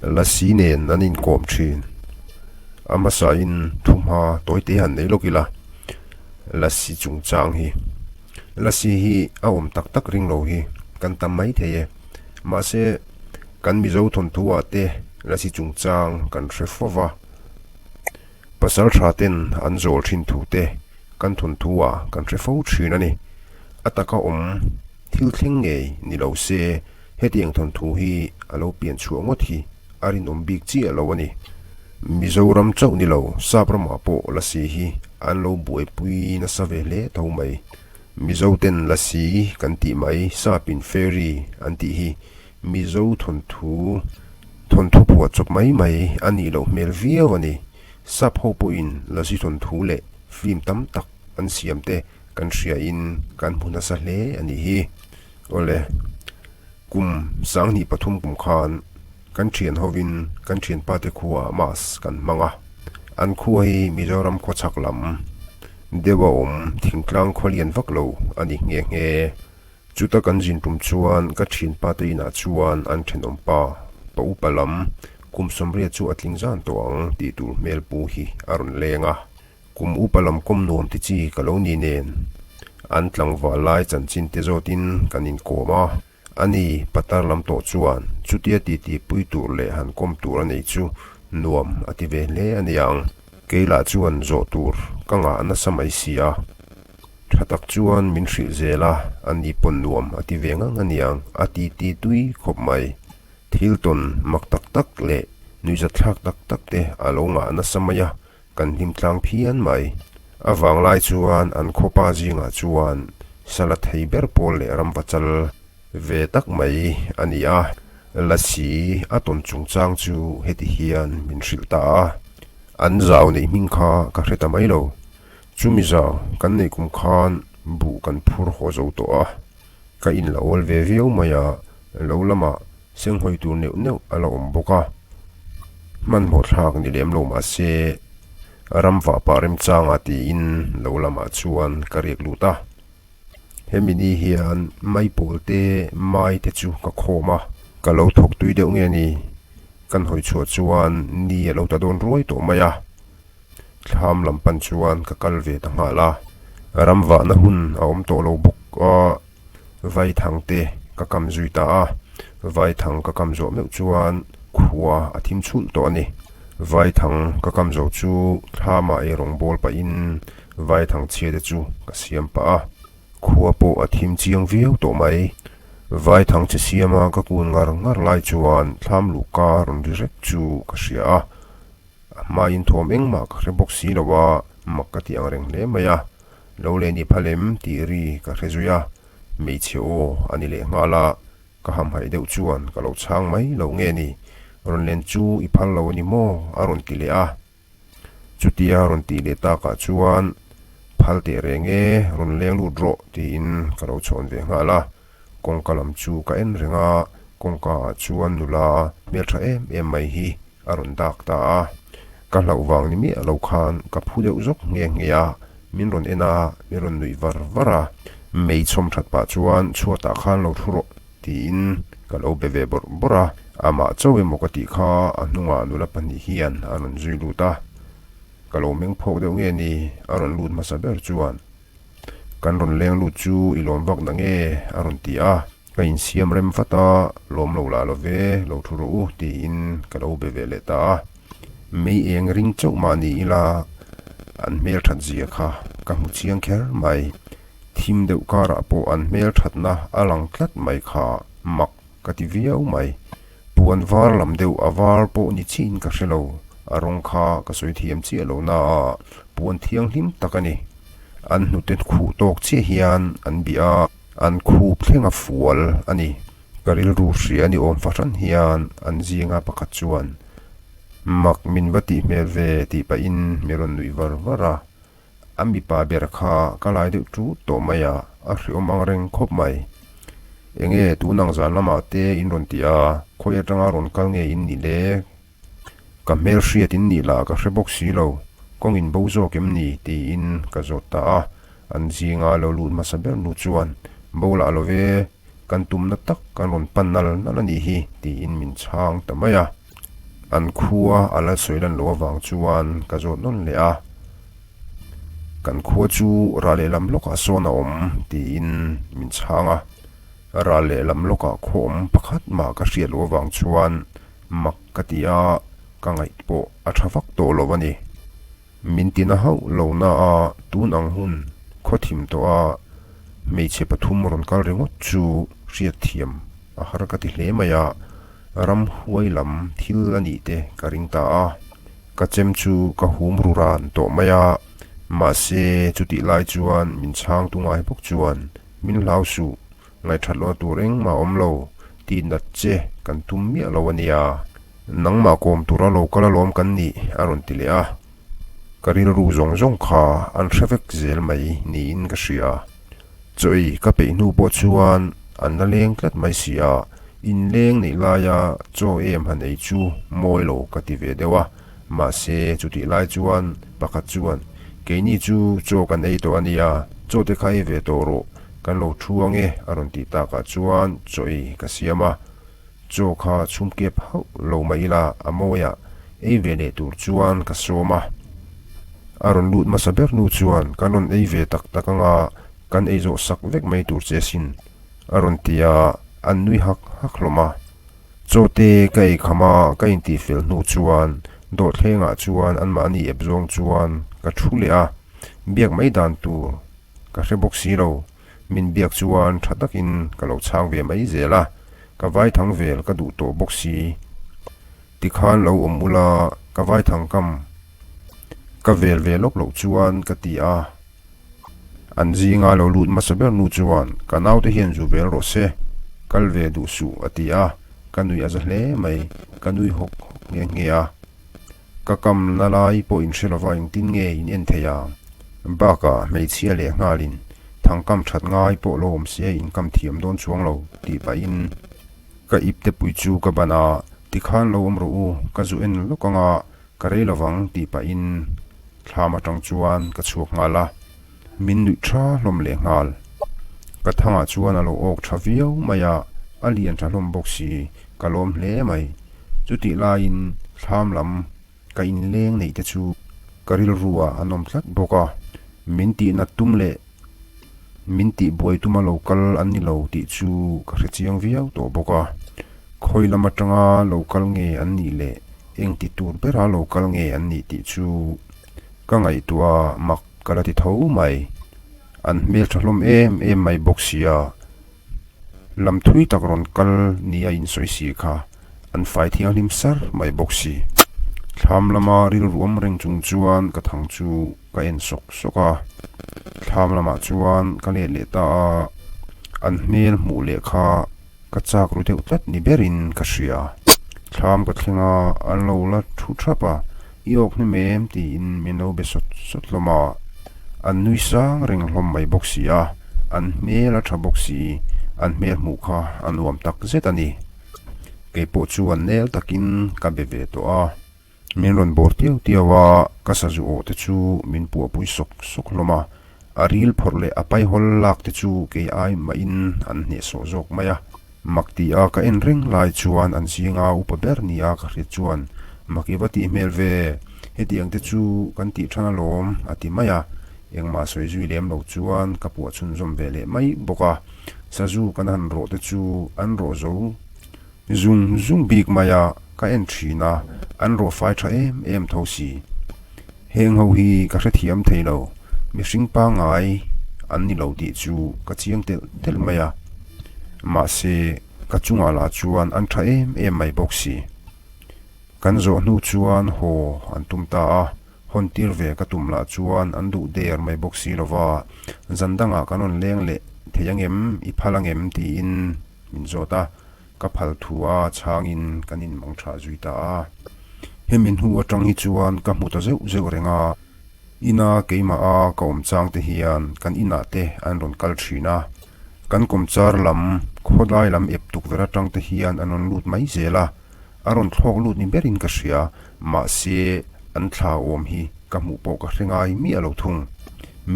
Lasi nen an inkawm thin. A hmasain thuhma tawite han nei lawk ila, Lasi chungchang hi. Lasi hi a awm tak tak ring lo hi kan tam mai thei e. Mahse, kan Mizo thawnthu ah te Lasi chungchang kan hre fo va. Pasal tha ten an zawl thin thu te kan thawnthu ah kan hre fo thin a ni. A taka awm thil thleng ngei ni lo se hetiang thawnthu hi a lo pian chhuah ngawt hi a rinawm bik chiah lo a ni. Mizoram chauh ni lo sap ramah pawh lasi hi an lo buaipui nasa ve hle tho mai. Mizo ten lasi kan tih mai sapin fairy an tih hi Mizo thawnthu thawnthu phuah chawp mai mai a nih loh hmel viau a ni. Sap ho pawhin lasi thawnthu leh film tam tak an siam te kan hriain kan hmu nasa hle a nih hi. Awle, kum 2003 kum khan kan thian hovin kan thianpa te khuaah mass kan hmang a. An khua hi Mizoram khawchhak lam deuh a awm thingtlang khaw lian vak lo a ni nghe nghe. Chuta kan zin tum chuan ka thianpa te inah chuan an thenawm pa, pa upa lam kum 80 chu a tling zan tawh ang tih tur hmel pu hi a rawn leng a. Kum upa lam kawm nuam ti chi ka lo ni nen an tlangval lai chanchin te zawtin kan inkawm a, ani patar lam tawh chuan chutia titi pui tur leh han kawm tur a nei chu nuam a ti ve hle a niang. Kei lah chuan zawh tur ka ngah nasa mai si a, tha tak chuan min hrilh zel a, ani pawn nuam a ti ve ngang a niang a titi tui khawp mai. Thil tawn mak tak tak leh nuihzatthlak tak tak te a lo ngah nasa mai a, Kan hlim tlang phian mai. A vang lai chuan an khawpa zingah chuan sala thei ber pawl leh ramva chal ve tak mai a ni a. Lasi a tawn chungchang chu heti hian min hrilh ta a. An zau neih hming kha ka hre ta mai lo. Chumi zau kan neih kum khan buh kan phur haw zo tawh a. Ka in la awl ve viau mai a, lo lamah Senghawi tur neuh neuh a la awm bawk a, hmanhmawh thlak ni lem lo mah se ram vah pah remchanga tiin lo lamah chuan ka riak lut a. Hemi ni hian maipawl te mai te chu ka khawm a, ka lo thawk tui deuh nge ni, kan hawi chhuah chuan ni a lo ta dawn ruai tawh mai a, thlam lam pan chuan ka kal ve ta nghal a, ram vahna hun a awm tawh lo bawk a. Vaithang te ka kam zui ta a, Vaithang ka kam zawh meuh chuan khua a thim chhulh tawh a ni. Vaithang ka kam zo chu thlamah eirawng bawl pahin Vaithang chhia te chu ka siam pah a, khua pawh a thim chiang viau tawh mai. Vaithang chhe siama ka kun ngar ngar lai chuan thlam luhka rawn ri rek chu ka hria a, a hmain thawm engmah ka hre bawk si lo a, mak ka ti ang reng hle mai a. Lo leh ni phal em tih ri ka hre zui a, hmeichhe aw a ni leh nghal a, ka hamhaih deuh chuan ka lo chhang mai lo nge ni, rawn len chu i phal lo a ni maw a rawn ti leh a. Chutia rawn tih leh takah chuan phal teh reng e, rawn leng lut rawh tiin ka lo chhawn ve nghal a, kawngka lam chu ka en reng a, kawngka ah chuan nula hmeltha em em mai hi a rawn dak ta a, ka hlauh vang ni miah lo khan ka phu deuh zawk nghe nghe a, min rawn en a, min rawn nuih var var a, mei chhawm that pah chuan chhuatah khan lo thu rawh tiin ka lo be ve bawrh bawrh a, amah chauh emaw ka tih kha a hnungah nula pahnih hian a rawn zui lut a, ka lo meng phawk deuh nge ni a rawn lut hmasa ber chuan kan rawn leng lut chu i lawm vak na nge a rawn ti a. Ka insiam rem vat a, lawm lo lah lo ve, lo thu rawh u tiin ka lo be ve leh ta a. Mei eng ring chauh mah ni ila an hmel that zia kha ka hmu chiang kher mai. Thim deuh karah pawh an hmel thatna a lang tlat mai kha mak ka ti viau mai. Puan var lam deuh a var pawh ni chiin ka hre lo, a rawng kha ka sawi thiam chiah lo na a, puan thianghlim tak a ni. An hnute khuh tawk chiah hian an bih a. An khup thleng a fual a ni. Ka rilru hria ni awm fahran hian an zinga pakhat chuan, Mak min va tih hmel ve tih pahin mi rawn nuih var var a. A mipa ber kha ka lai deuh tut tawh mai a, a hreawm ang reng khawp mai. Enge tun ang zan lamah te in rawn ti a, khawi atanga rawn kal nge in nih le? Ka hmel hriat in nih lah ka hre bawk si lo, kawng in bo zawk em ni? tiin ka zawt ta a. An zinga lo lut hmasa ber nu chuan, Bo lah lo ve, kan tumna tak kan rawn pan nal nal a nih hi, tiin min chhang ta mai a. An khua a la sawi lan loh avang chuan ka zawt nawn leh a. Kan khua chu ral lehlam lawkah sawn a awm tiin min chhang a. Ral lehlam lawkah khaw awm pakhat mah ka hriat loh avang chuan mak ka ti a, ka ngaih pawh a tha vak tawh lo a ni. Min tina hauh lo na a, tun ang hun khaw thim tawh a hmeichhe pathum rawn kal ringawt chu hriatthiam a har ka ti hle mai a, ramhuai lam thil a nih te ka ring ta a. Ka chem chu ka hum ru ran tawh mai a, mahse chutih lai chuan min chhang tu ngai bawk chuan min hlau suh, ngaihthat lohna tur engmah a awm lo, tih nat che kan tum miah lo a nia. Nangmah kawm tura lo kal alawm kan nih a rawn ti leh a, ka rilru zawng zawng kha an hre vek zel mai niin ka hria. Chaw ei ka peih hnu pawh chuan an la leng tlat mai si a, inleng neih laia chaw em han ei chu mawi lo ka ti ve deuh a, mahse chutih lai chuan pakhat chuan keini chu chaw kan ei tawh a nia, chaw te kha ei ve tawh rawh, kan lo thu ange a rawn tih takah chuan chaw ei ka siam a. Chaw kha chhum kep hauh lo mah ila a mawiah ei ve leh tur chuan ka sawm a. A rawn lut hmasa ber nu chuan kan rawn ei ve tak tak anga kan ei zawh sak vek mai tur che sin a rawn ti a, an nui hak hak hlawm a. Chaw te ka ei kham a, ka intih fel hnu chuan dawhthlengah chuan anmahni ep zawng chuan ka thu leh a, biak mai dan tur ka hre bawk si lo. Min biak chuan tha takin ka lo chhang ve mai zel a, ka vaithang vel ka duh tawh bawk si. Tikhan lo awm ula ka vaithang kam ka vel ve lawk loh chuan ka ti a. An zinga lo lut hmasa ber nu chuan ka naute hian zu vel rawh se, kal ve duh suh a ti a, ka nui a za hle mai, ka nui hawk hawk nghe nghe a. Ka kam na lai pawh in hre lova engtin nge in en thei ang? Bakah hmeichhia leh nghalin thangkam that ngai pawh lo awm se in kam thiam dawn chuang lo tih pahin ka ipte pui chu ka ban a, tikhan lo awm rawh u, ka zu en lawk anga ka rei lovang tih pahin thlam atang chuan ka chhuak nghal a, min nuih tha hlawm leh nghal. Ka thangah chuan a lo awk tha viau mai a, a lian tha hlawm bawk si, ka lawm hle mai. Chutih laiin thlam lam ka inleng neih te chu ka rilru ah an awm tlat bawk a, min tihnat tum leh min tihbuai tuma lo kal an ni lo tih chu ka hre chiang viau tawh bawk a. Khawi lam atanga lo kal nge an nih leh eng ti tur bera lo kal nge an nih tih chu ka ngaihtuah mak ka la ti tho mai. An hmeltha hlawm em em mai bawk sia. Lam thui tak rawn kal nia insawi si kha an fai thianghlim sar mai bawk si. Thlam lama rilru awm reng chung chuan ka thang chu ka en sawk sawk a. Thlam lamah chuan ka let leh ta a, an hmel hmuh leh kha ka chak ru deuh tlat ni berin ka hria. Thlam ka thleng a, an lo la thu thap a. I awk hnem em? tiin min lo be sawt sawt hlawm a, an nui sang reng hlawm mai bawk si a, an hmel a tha bawk si, an hmel hmuh kha a nuam tak zet a ni. Kei pawh chuan nel takin ka be ve tawh a, min rawn bawr tiau tiau a, ka sazu awh te chu min puahpui sawk sawk hlawm a, a ril phawrh leh a paihawl lak te chu kei ai mahin an hnehsawh zawk mai a. Mak ti a ka en reng lai chuan an zinga upa ber ni a ka hriat chuan mak i va tih hmel ve, hetiang te chu kan tih than alawm a ti mai a, engmah sawi zui lem lo chuan ka puah chhunzawm ve leh mai bawk a, sazu kan han rawh te chu an rawh zo zung zung bik mai a, ka en thin a, an rawh fai tha em em tho si. Heng ho hi ka hrethiam thei lo, mihring pangngai an ni lo tih chu ka chiang telh telh mai a, mahse ka chungah lah chuan an tha em em mai bawk si. Kan zawh hnu chuan haw an tum ta a, hawn tir ve ka tum lah chuan an duh der mai bawk si lo va, zan dangah kan rawn leng leh thei angem, i phal angem tiin min zawt a. Ka phal thu a chhangin kan inmang tha zui ta a. Hemi hnu atang hi chuan ka hmu ta zeuh zeuh reng a, ina keimah a ka awm chang te hian kan inah te an rawn kal thin a, kan kawmchar lam khawdai lam ep tukverh atang te hian an rawn lut mai zel a, a rawn thlawk lut ni berin ka hria, mahse an thla awm hi ka hmuh pawh ka hre ngai miah lo thung.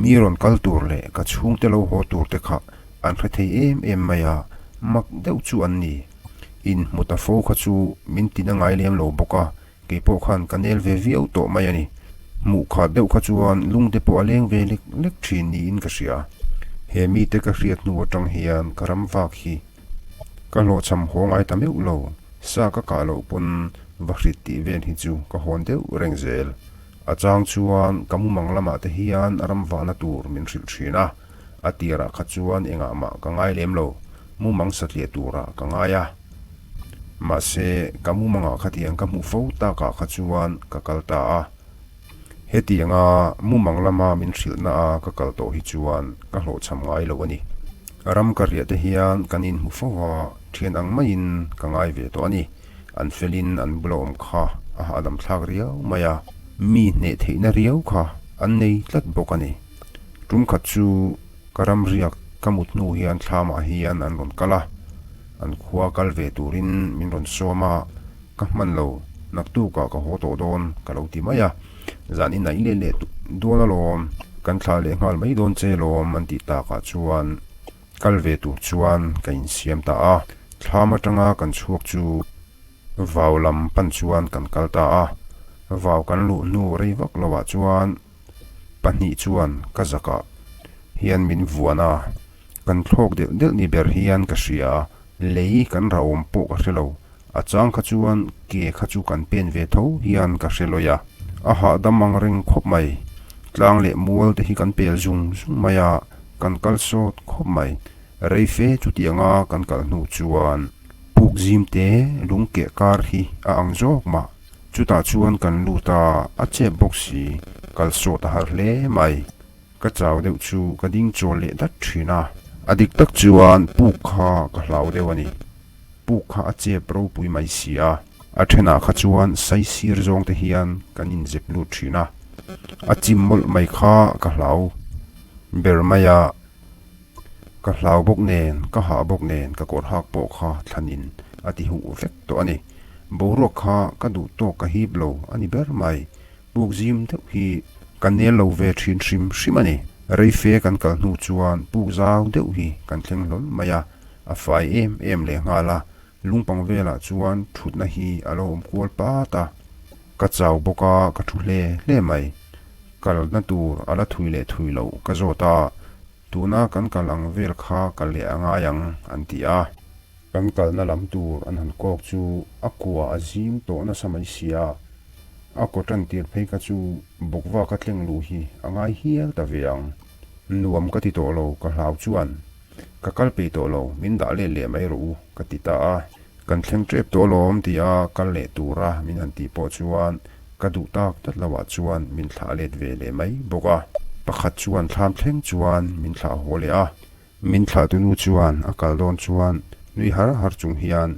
Mi rawn kal tur leh ka chhungte lo haw tur te kha An hre thei em em mai a, mak deuh chu an ni. Inhmu ta fo kha chu min tina ngai lem lo bawk a. Kei pawh khan ka nel ve viau tawh mai a ni. Hmuh khat deuh kha chuan lung te pawh a leng ve lek lek thin niin ka hria. He mite ka hriat hnu atang hian ka ram vak hi ka hlawhchham haw ngai ta meuh lo. Sa ka kah loh pawn va hrit tih vel hi chu ka hawn deuh reng zel. A chang chuan ka mumang lamah te hian ram vahna tur min hrilh thin a, a tirah kha chuan engah mah ka ngai lem lo, mumang satliah turah ka ngai a. Mahse, ka mumangah khatiang ka hmuh fo takah kha chuan ka kal ta a. Hetianga mumang lama min hrilhna a ka kal tawh hi chuan ka hlawhchham ngai lo a ni. Ram ka riah te hian kan inhmu fo a, thian ang maiin ka ngai ve tawh a ni. An felin an bula awm kha a hahdam thlak riau mai a, mi hneh theihna riau kha an nei tlat bawk a ni. Tum khat chu ka ram riak ka mut hnu hian thlamah hian an rawn kal a. An khua kal ve turin min rawn sawm a, ka hman lo, naktukah ka haw tawh dawn ka lo ti mai a, zan in aih leh leh dawn alawm, kan thlah leh nghal mai dawn che lawm an tih takah chuan kal ve tur chuan ka insiam ta a, thlam atanga kan chhuak chu vau lam pan chuan kan kal ta a, vau kan luh hnu rei vak loah chuan pahnih chuan ka zakah hian min vuan a. Kan thlawk delh delh ni ber hian ka hria, lei kan ra awm pawh ka hre lo. A chang kha chuan ke kha chu kan pen ve tho hian ka hre lawih a, a hahdam ang reng khawp mai. Tlang leh mual te hi kan pel zung zung mai a, kan kal sawt khawp mai. Rei fe chutianga kan kal hnu chuan puk zim te lung keh kar hi a ang zawk mah. Chutah chuan kan lut a, a chep bawk si, kal sawt a har hle mai. Ka chau deuh chu ka ding chawl leh dat thin a. A dik tak chuan puk kha ka hlau deuh a ni. Puk kha a chep ropui mai si a. A thenah kha chuan saisir zawng te hian kan inzep lut thin a. A chim mawlh mai kha ka hlau ber mai a. Ka hlau bawk nen, ka hah bawk nen ka kawr hak pawh kha thlanin a ti huh vek tawh a ni. Boruak kha ka duh tawk ka hip lo a ni ber mai. Puk zim deuh hi ka nel lo ve thin hrim hrim a ni. Reife kan kal hnu chuan puk zau deuh hi kan thleng hlawl mai a, a fai em em leh nghal a, lungpang velah chuan thutna hi a lo awm kual pat a, ka chau bawk a ka thu hle hle mai. Kalna tur a la thui leh thui loh ka zawt a, tuna kan kal ang vel kha kal leh a ngai ang an ti a. Kan kalna lam tur an han kawk chu a kua a zim tawh nasa mai sia, a kaw tan tir phei kha chu bawkva ka tleng luh hi a ngai hial ta ve ang. Nuam ka ti tawh lo ka hlau chuan ka kal peih tawh lo min dah let leh mai rawh u ka ti ta a. Kan thleng tep tawh alawm tia kal leh tura min han tih pawh chuan ka duh tak tlat lo ah chuan min thlah let ve leh mai bawk a. Pakhat chuan thlam thleng chuan min thlah haw leh a. Min thlahtunu chuan a kal dawn chuan nui har har chung hian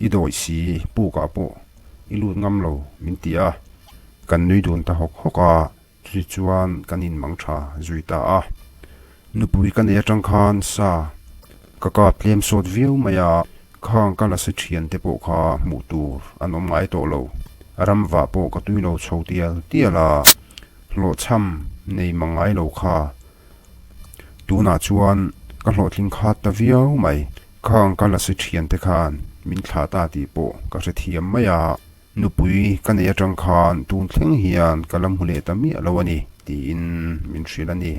i dawih si pukah pawh i lut ngam lo min ti a, kan nui dun ta hawk hawk a, chuti chuan kan inmang tha zui ta a. Nupui ka nei atang khan sa ka kap tlem sawt viau mai a, khang ka lasi thian te pawh kha hmuh tur an awm ngai tawh lo, ramvah pawh ka tui lo chho tial tial a, hlawhchham nei mang ngai lo kha Tunah chuan ka hlawhtling khat ta viau mai. Khang ka lasi thiante khan min thlah ta tih pawh ka hrethiam mai a, nupui ka neih atang khan tun thleng hian ka la hmu leh ta miah lo a ni tiin min hrilh a ni.